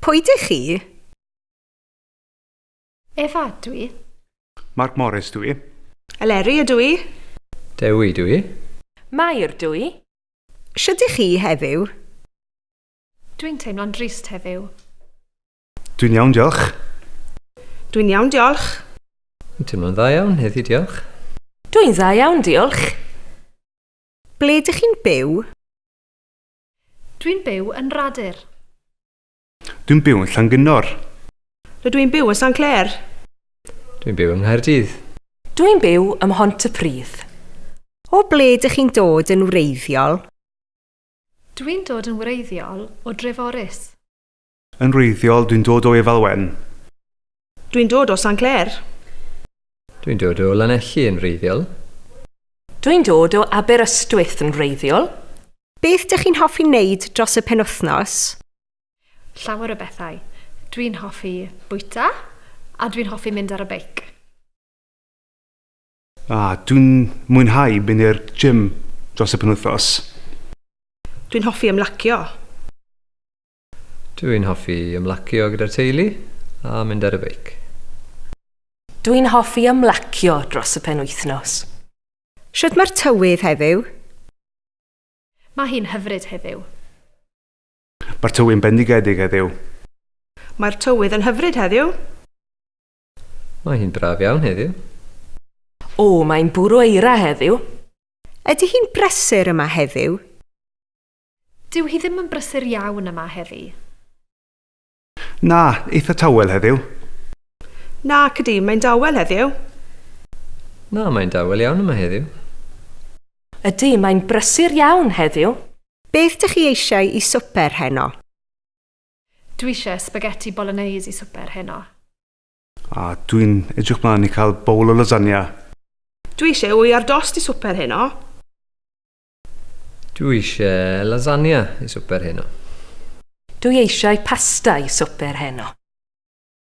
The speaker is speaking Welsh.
Pwy dych chi? Efa dwi. Mark Morris dwi. Eleri ydw i. Dewi dw i. Mair dw i. Shwt ych chi heddiw? Dwi'n teimlo'n drist heddiw. Dwi'n iawn, diolch. Dwi'n iawn, diolch. Dwi'n teimlo'n dda iawn heddi, diolch. Dwi'n dda iawn, diolch. Ble dych chi'n byw? Dwi'n byw yn Radur. Dwi'n byw yn Llangynnor. Rydw i'n byw yn San Clêr. Dwi'n byw yng Nghaerdydd. Dwi'n byw ym Mhontypridd. O ble dych chi'n dod yn wreiddiol? Dwi'n dod yn wreiddiol o Dreforys. Yn wreiddiol, dwi'n dod o Efail Wen. Dwi'n dod o San Clêr. Dwi'n dod o Lanelli yn wreiddiol. Dwi'n dod o Aberystwyth yn wreiddiol. Beth dych chi'n hoffi wneud dros y penwythnos? Llawer o bethau. Dwi'n hoffi bwyta a dwi'n hoffi mynd ar y beic. A, dwi'n mwynhau mynd i'r gym dros y penwythnos. Dwi'n hoffi ymlacio. Dwi'n hoffi ymlacio gyda'r teulu a mynd ar y beic. Dwi'n hoffi ymlacio dros y penwythnos. Shwt mae'r tywydd heddiw? Mae hi'n hyfryd heddiw. Mae'r tywydd yn bendigedig heddiw. Mae'r tywydd yn hyfryd heddiw. Mae hi'n braf iawn heddiw. O, mae'n bwrw eira heddiw. Ydy hi'n brysur yma heddiw? Dyw hi ddim yn brysur iawn yma heddi. Na, eitha tawel heddiw. Nac ydy, mae'n dawel heddiw. Na, mae'n dawel iawn yma heddiw. Ydy, mae'n brysur iawn heddiw. Beth dych chi eisiau i swper heno? Dwi eisiau spaghetti bolognese i swper heno. A dwi'n edrych mlaen i cael bowl o lasagna. Dwi eisiau wy ar dost i swper heno. Dwi eisiau lasagna i swper heno. Dwi eisiau pasta i swper heno.